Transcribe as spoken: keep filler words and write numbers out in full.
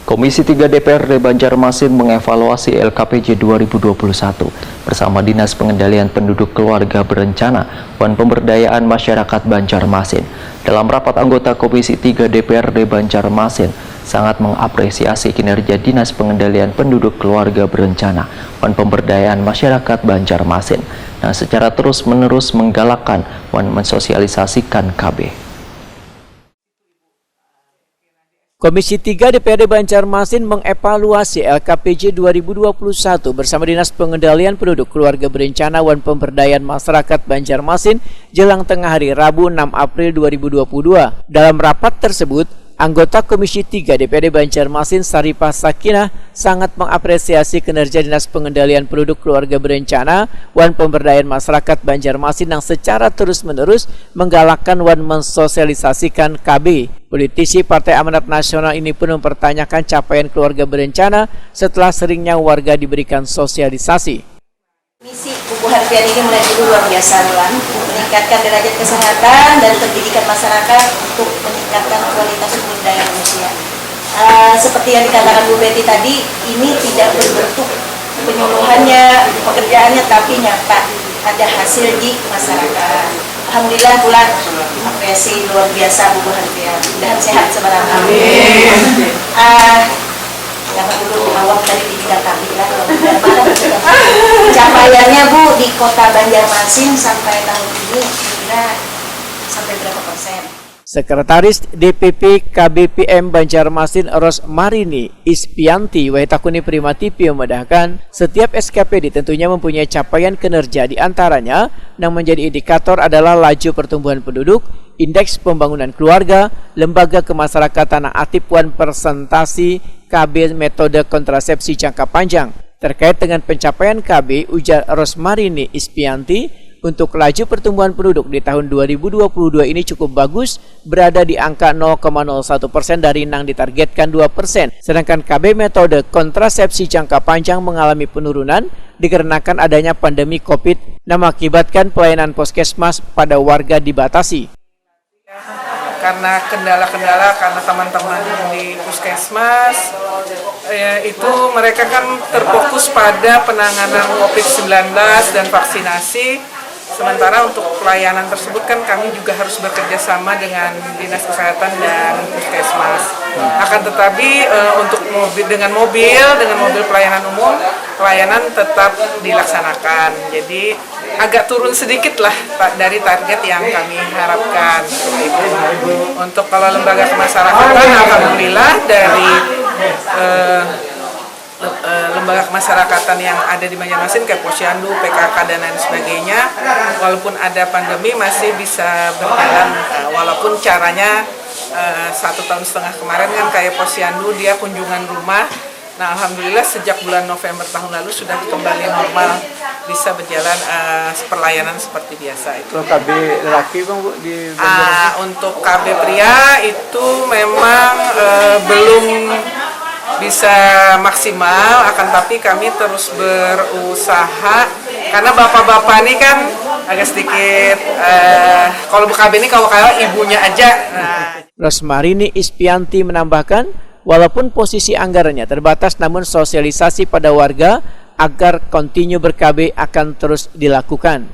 Komisi tiga D P R D Banjarmasin mengevaluasi L K P J dua ribu dua puluh satu bersama Dinas Pengendalian Penduduk Keluarga Berencana wan Pemberdayaan Masyarakat Banjarmasin. Dalam rapat, anggota Komisi tiga D P R D Banjarmasin sangat mengapresiasi kinerja Dinas Pengendalian Penduduk Keluarga Berencana wan Pemberdayaan Masyarakat Banjarmasin yang secara terus-menerus menggalakkan wan mensosialisasikan K B. Komisi tiga D P R D Banjarmasin mengevaluasi L K P J dua ribu dua puluh satu bersama Dinas Pengendalian Penduduk Keluarga Berencana wan Pemberdayaan Masyarakat Banjarmasin jelang tengah hari, Rabu, enam April dua ribu dua puluh dua. Dalam rapat tersebut, anggota Komisi tiga D P R D Banjarmasin, Saripah Sakinah, sangat mengapresiasi kinerja Dinas Pengendalian Penduduk Keluarga Berencana wan Pemberdayaan Masyarakat Banjarmasin yang secara terus-menerus menggalakkan wan mensosialisasikan K B. Politisi Partai Amanat Nasional ini pun mempertanyakan capaian keluarga berencana setelah seringnya warga diberikan sosialisasi. Misi bubuhan pian ini mulai dulu luar biasa, Wulan, meningkatkan derajat kesehatan dan pendidikan masyarakat untuk meningkatkan kualitas sumber daya manusia. Eh, seperti yang dikatakan Bu Betty tadi, ini tidak berbentuk penyuluhannya, pekerjaannya, tapi nyata ada hasil di masyarakat. Alhamdulillah, Wulan, apresiasi luar biasa bubuhan pian. Mudahan sehat sebarang. Amin. Ah, karena dulu awak dari tiga kali lah. Pencapaiannya, Bu, di Kota Banjarmasin sampai tahun ini kira sampai berapa persen? Sekretaris D P P K B P M Banjarmasin, Rosmarini Ispianti, wahitakuni Prima T V, memedahkan, setiap S K P D tentunya mempunyai capaian kinerja, di antaranya yang menjadi indikator adalah laju pertumbuhan penduduk, indeks pembangunan keluarga, lembaga kemasyarakatan yang aktif, wan persentasi K B metode kontrasepsi jangka panjang. Terkait dengan pencapaian K B, ujar Rosmarini Ispianti, untuk laju pertumbuhan penduduk di tahun dua ribu dua puluh dua ini cukup bagus, berada di angka nol koma nol satu persen dari nang ditargetkan dua persen. Sedangkan K B metode kontrasepsi jangka panjang mengalami penurunan dikarenakan adanya pandemi covid, yang mengakibatkan pelayanan puskesmas pada warga dibatasi. Karena kendala-kendala, karena teman-teman di puskesmas, eh, itu mereka kan terfokus pada penanganan covid sembilan belas dan vaksinasi. Sementara untuk pelayanan tersebut kan kami juga harus bekerja sama dengan Dinas Kesehatan dan puskesmas. Akan tetapi, eh, untuk mobil, dengan mobil, dengan mobil pelayanan umum, pelayanan tetap dilaksanakan. Jadi, agak turun sedikit lah, Pak, dari target yang kami harapkan. Untuk kalau lembaga kemasyarakatan, alhamdulillah dari, eh, le-, eh, lembaga kemasyarakatan yang ada di Banjarmasin, kayak Posyandu, P K K, dan lain sebagainya, walaupun ada pandemi, masih bisa berjalan, eh, walaupun caranya, eh, satu tahun setengah kemarin kan kayak Posyandu, dia kunjungan rumah. Nah, alhamdulillah, sejak bulan November tahun lalu sudah kembali normal, bisa berjalan, eh, pelayanan seperti biasa itu. Kalau K B lelaki, Bang, Bu, di Banjarmasin? Ah, untuk K B pria itu memang, eh, belum bisa maksimal, akan tapi kami terus berusaha, karena bapak-bapak ini kan agak sedikit, eh, kalau K B ini kalau kayak ibunya aja. Nah. Rosmarini Ispianti menambahkan, walaupun posisi anggarannya terbatas, namun sosialisasi pada warga agar kontinu ber-K B akan terus dilakukan.